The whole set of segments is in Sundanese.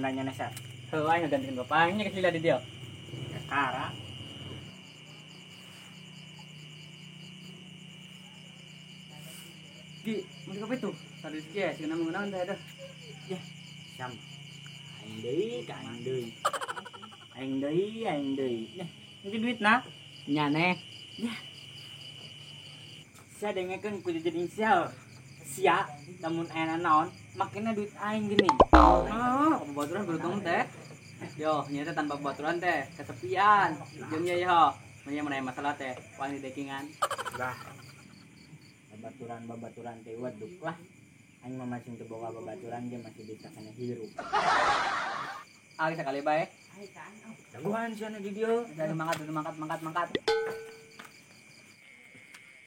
nanya nesa. Heuh aing ngagantikeun bapak aing nya geus lila di dieu. Kara. Gi, mun kopi tuh. Tadi ge sieun mengenaon teh dah. Ya, sam. Aing deui, ka aing deui. Aing deui, aing deui. Nah, ini duitna. Nya neh. Ya. Sia dengekeun ku jadi inisial. Sia, lamun aya naon, makena duit aing gini. Oh, babaturan beruntung teh. Yo, nya teh tanpa babaturan teh kesepian. Jeung nya yo, mun aya masalah teh, wani dekingan. Lah. Babaturan-babaturan teh waduk lah. Aing mah masih teu boga babaturan ge masih bisa kana hirup. Ah, sakali bae. Jagoan sia di dieu. Dari mangkat, mangkat, mangkat, mangkat.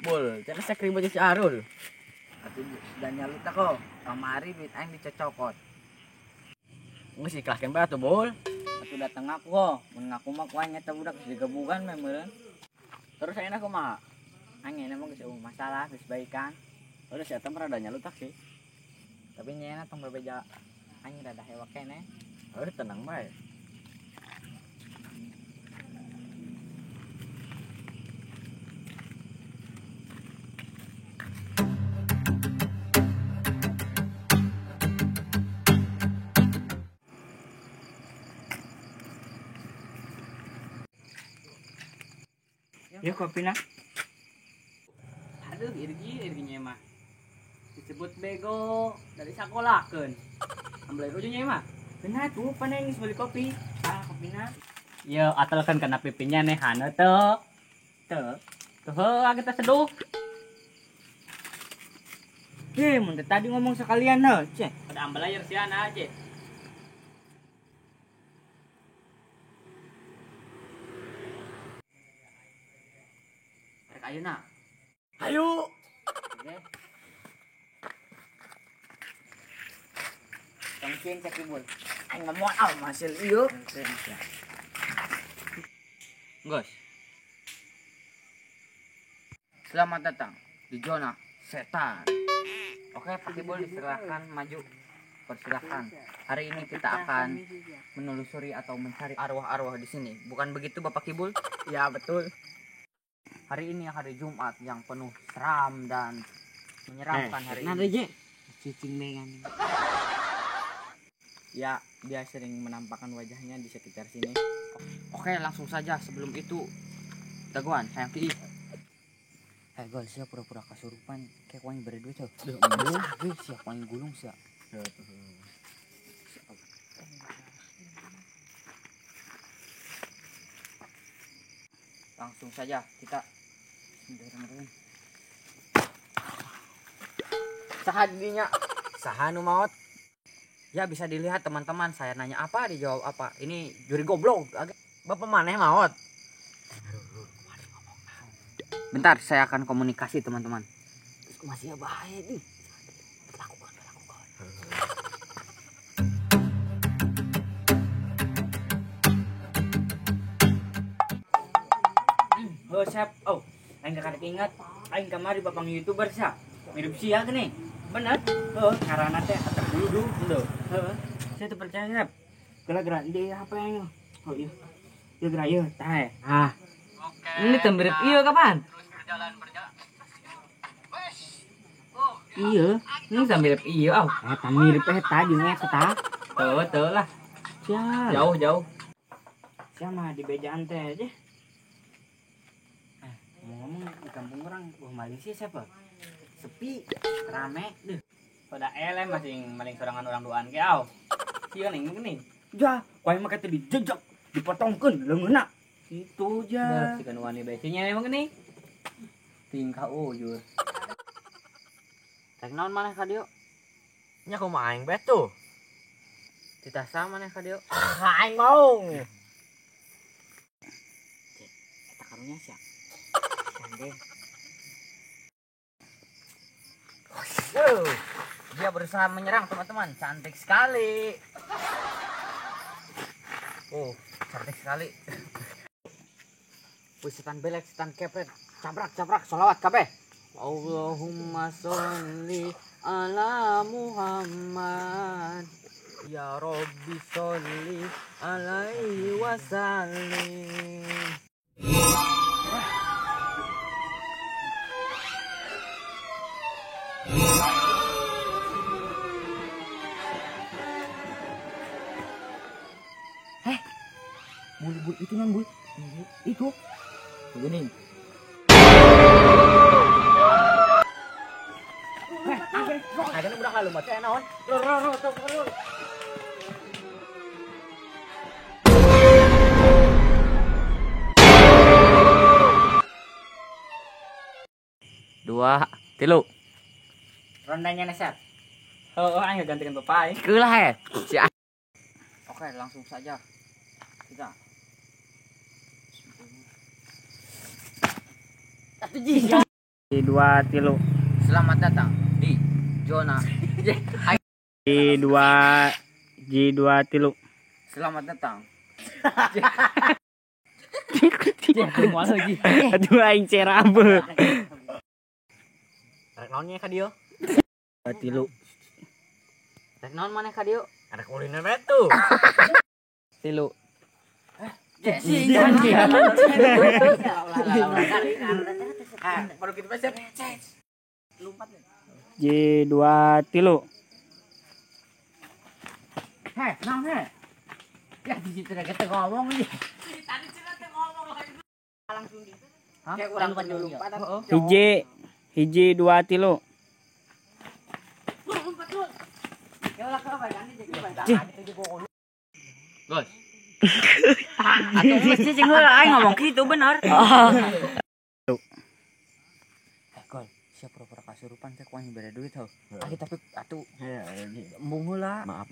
Bol, cek sek ribut si Arul. Atuh sudah nyalut ako. Kamari duit aing dicocokot. Geus ikhlaskeun bae atuh, Bol. Atuh dateng aku ho, mun ngaku mah ku aing eta budak geus digebugan mah meureun. Terus ayeuna kumaha? Aing euna mah geus eueuh masalah, geus baikan. Terus si eta mah rada nyalut sih. Tapi nya tong bebeja aing rada hewa keneh. Heuh, tenang bae. Ya kopina. Aduh, irgi nya mah. Disebut bego dari sakolahkeun. Ambil ujungnya mah. Benar tuh, pana geus beli kopi. Ah, kopina. Yo, atelkeun kana pipinya neh hana teu. Teu. Tuh, heuh kita seduh. Heh, mun tadi ngomong sekalian heuh, ceh. Ada ambelayer siana aja. Rek ayeuna. Ayo. Oke. Tong cien cek ibul. Aing mah moal hasil ieu. Gos. Selamat datang di zona setan. Oke, Pak Ibul disilahkan maju. Persilahkan. Hari ini kita akan menelusuri atau mencari arwah-arwah di sini. Bukan begitu Bapak Kibul? Ya, betul. Hari ini hari Jumat yang penuh seram dan menyeramkan hari Nah, ini. Cicing dengan. Ya, dia sering menampakkan wajahnya di sekitar sini. Oke, langsung saja sebelum itu. Dagoan, sayang ki. Gol sia pura-pura kasurupan kayak kuaing bere duit heuh. Duh, embung sia kuaing gulung sia. Langsung saja kita Bismillahirrahmanirrahim. Saha dinya? Saha nu maot? Ya bisa dilihat teman-teman, saya nanya apa dijawab apa. Ini juri goblok. Bapak maneh maot? Bentar, saya akan komunikasi teman-teman. Terus masih bae di. Lakukan, lakukan. Oh, siap. Oh, aing kakak ingat aing kamari bapang YouTuber sia. Mirip sia gini. Bener? Heuh, karana teh atap dulu dulu. Heuh. Saya teu percaya, Sep. Geura-geura di HP aing. Oh iya. Ieu geura ieu tah. Ah. Ini teh mirip ieu kapan? Iya, Ini teh mirip ieu aw. Eta mirip eta jeung eta tah. Teu teu lah. Sia. Jauh jauh. Sia mah di bejaan teh aja. Ngomong di kampung orang wah Malaysia siapa? Sepi, rame deh. Pada eleh masing maling sorangan orang duaan ge aw. Sieun aing geuning. Ja, kuai mah kata dijejek, dipotongkeun leungeunna. Itu ja. Deuh sieun wani bae nya emang geuning. Tingkah ujur. Rek naon maneh ka dieu? Nya kumaha aing bae tuh? Titah saha maneh ka dieu? Aing mau. Eta karunya sia. Sande. Wow, dia berusaha menyerang teman-teman. Cantik sekali. Oh, cantik sekali. Wih, setan belek, setan kepret. Cabrak, cabrak, sholawat kabeh. Allahumma sholli ala Muhammad. Ya Robbi sholli alaihi wasallim. Bul, itu non bul. Itu. Begini. Ada nu budak lalu mah teh naon? Ro ro ro. Dua, tilu. Rondanya nesat. Oh, aing gantikan bapak aing. Keulah he. Si Oke, langsung saja. Kita. Dua tilu. Selamat datang di zona G2 tilu. Selamat datang. Lagi. Aduh aing cerabe. Rek naonnya ka dieu? Dua tilu. Rek naon maneh ka dieu? Rek ulina we tuh. Tilu. Baru kita siap. J2 tilu. Heh, naon he? Ya di situ teh ngomong ieu. Tadi cenah teh ngomong lagi. Langsung di. Kayak urang lompat. Hiji dua tilu. Gos. Atuh mesti sing heula aing ngomong kitu bener. Gol, siap pura-pura kasurupan teh ku aing bere duit heuh. Tapi atuh embung heula. Maaf.